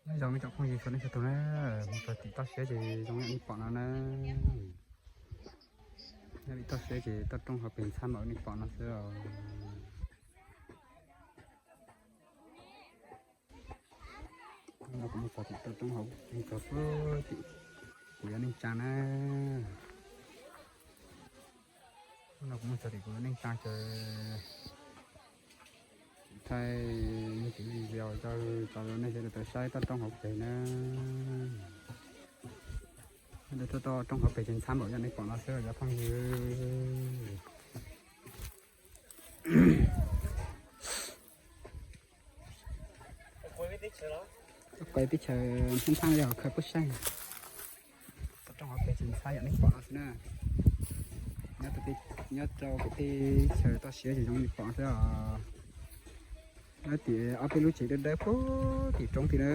Nyob zoo ib tsoom phooj ywg sawv daws nej txhua tus na, mus txog tim toj siab ces zoo yam nej pom no na. Nyob li toj siab ces toj roob hauv pes ntxhab npaum nej pom no xwb os. No kuv mus txog tim toj roob hauv pes txog puag tim kuv yuav neej tsaa na. No kuv mus txog tim kuv yuav neej tsaa ces thaij me ntsis video rau nej sawv daws tau saib toj roob hauv pes na. Toj roob hauv pes ces ntxhab npaum yam nej pom no xwb cov phooj ywg. Kuv teb chaws ntxhab ntxhab yog khaws puab saib. Toj roob hauv pes ces ntxhab yam nej pom no xwb na. Nyob rau pem teb chaws toj siab ces zoo nej pom xwb os. Nyob tim ob peb lub tsev dawb dawb puag tim roob tid na,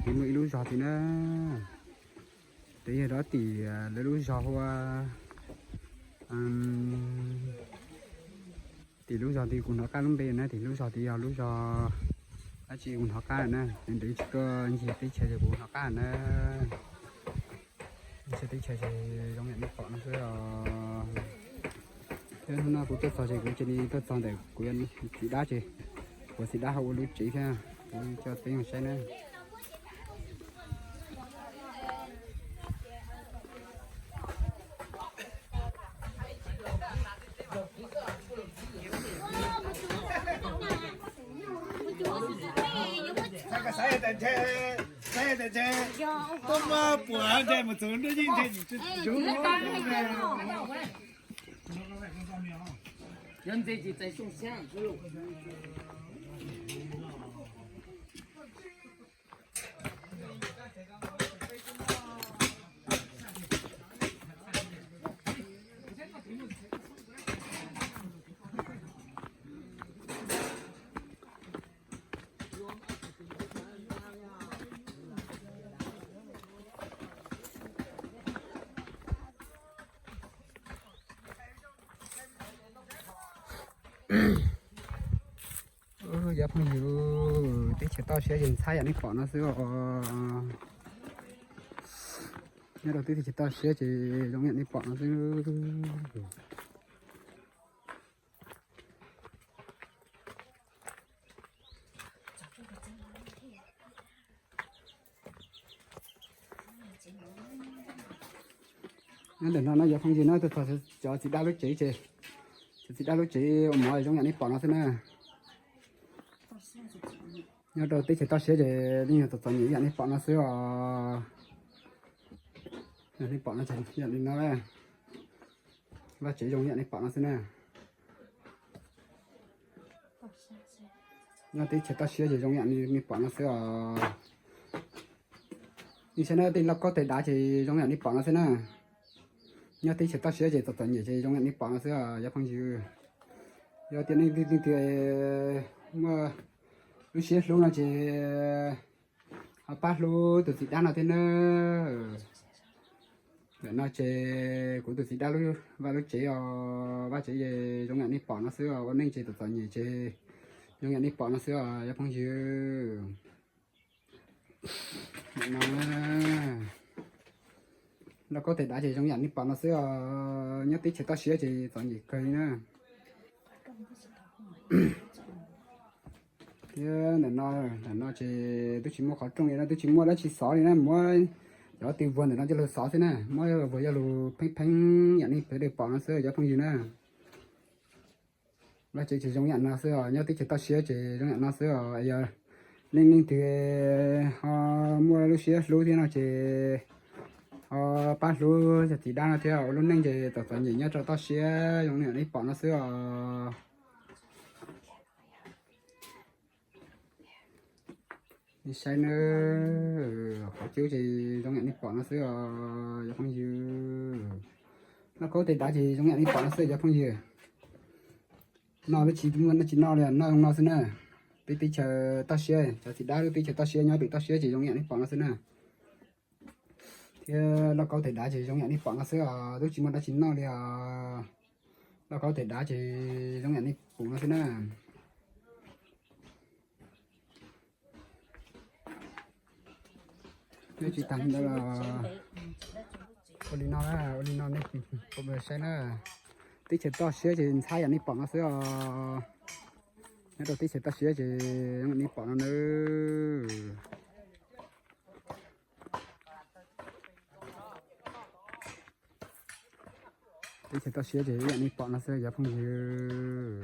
tim muaj ib lub zog tid na. Ces yog rau tim lawv lub zog hu ua, tim lub zog tid kuv hnov qab lub npe na, tim lub zog tid yog lub zog dab tsi kuv hnov qab na, ces ntev tsis tuaj ncig teb chaws ces kuv hnov qab na. Ncig teb chaws ces zoo yam nej pom no xwb os. Thiab hnub no kuv tuaj txog ces kuv cia li tuaj txog ntawm kuv txiv dab ces kuv txiv dab ho ua lub tsev thiab, kuv coj peb mus saib na. Tuaj muab puas nthe mus txog nruab yeej nthe. Cov phooj ywg, teb chaws toj siab ces ntxhab yam nej pom no xwb os. Nyob rau teb chaws toj siab ces zoo yam nej pom no xwb. Nyob ntawm no no cov phooj ywg, no tuaj txog cov txiv dab lub tsev ces, cov txiv dab lub tsev ua mov zoo yam nej pom no xwb na. Nyob rau teb chaws toj siab ces yeej yog txom txom nyem yam nej pom no xwb os. Nej pom no ces yam li no, vaj tsev zoo yam nej pom no xwb na. Nyob teb chaws toj siab ces zoo yam nej pom no xwb os. Nej saib na, tej lauj kaub tais dav ces zoo yam nej pom no xwb na. Nyob teb chaws toj siab ces txom txom nyem ces zoo yam nej pom no xwb os cov phooj ywg. Yog tias nej leej twg muaj lub siab hlub no ces ho pab hlub tus txiv dab no thiab na. Ntawm no ces kuv tus txiv dab lub, vaj lub tsev os, vaj tsev zoo yam nej pom no xwb os, ua neej ces txom txom nyem ces zoo yam nej pom no xwb os cov phooj ywg. Ntawm no lauj kaub tais dav ces zoo yam nej pom no xwb os, nyob teb chaws toj siab ces txom nyem kawg li na. Thiab ntawm no, ntawm no ces twb tsis muaj qhov rooj li na, twb tsis muaj dab tsi xov li na, muab cov tw vuag ntawm no coj lug xov xwb na, muab vuag coj lug pheeb pheeb yam nej pom no xwb cov phooj ywg na. Vaj tsev ces zoo yam no xwb os, nyob teb chaws toj siab ces zoo yam no xwb os. Yog leej leej twg ho muaj lub siab hlub thiab no ces ho pab hlub cov txiv dab no thiab, ua lub neej ces txom txom nyem nyob rau toj siab zoo yam nej pom no xwb os. Nej saib nawb, qhov cub ces zoo yam nej pom no xwb os cov phooj ywg. Lauj kaub tais dav ces zoo yam nej pom no xwb cov phooj ywg. No peb tsis muaj dab tsi noj li, noj zoo no xwb na. Peb teb chaws toj siab, cov txiv dab lub teb chaws toj siab nyob pem toj siab ces zoo yam nej pom no xwb na. Thiab lauj kaub tais dav ces zoo yam nej pom no xwb os, twb tsis muaj dab tsi noj li os. Lauj kaub tais dav ces zoo yam nej pom no xwb na. Nyob tsis tag ntawd los ua li no na, ua li no nej saib na. Teb chaws toj siab ces ntxhab yam nej pom no xwb os. Nyob rau teb chaws toj siab ces nej pom no na. Teb chaws toj siab ces ib yam nej pom no xwb cov phooj ywg.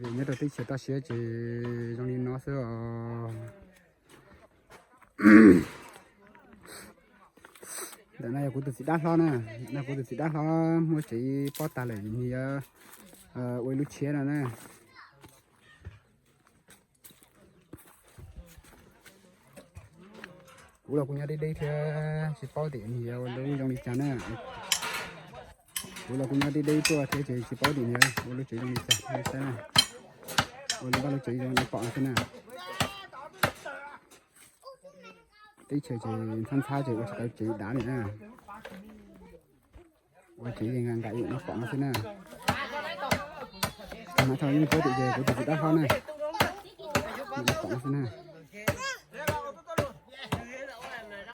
Vim nyob rau teb chaws toj siab ces zoo li no xwb os. Ntawm no yog kuv tus txiv dab hlob na, no kuv tus txiv dab hlob muab tsev pob tag lawm nws yuav ua ib lub tshiab no na. Kuv los kuv nyob deb deb thiab tsis paub tias nws yuav ua lub zoo li cas na. Kuv los kuv nyob deb deb tuaj thiab ces tsis paub tias nws yuav ua lub tsev zoo li cas, nej saib na. Ua lub vaj lub tsev zoo li pom no xwb na. Teb chaws ces ntxhab ntxhab ces ua tsis tau tsev dav li na. Ua tsev li nka nka ib yam nej pom no xwb na. Tag no thaum yeej paub tias ces kuv tus txiv dab hlob na, nej pom no xwb na.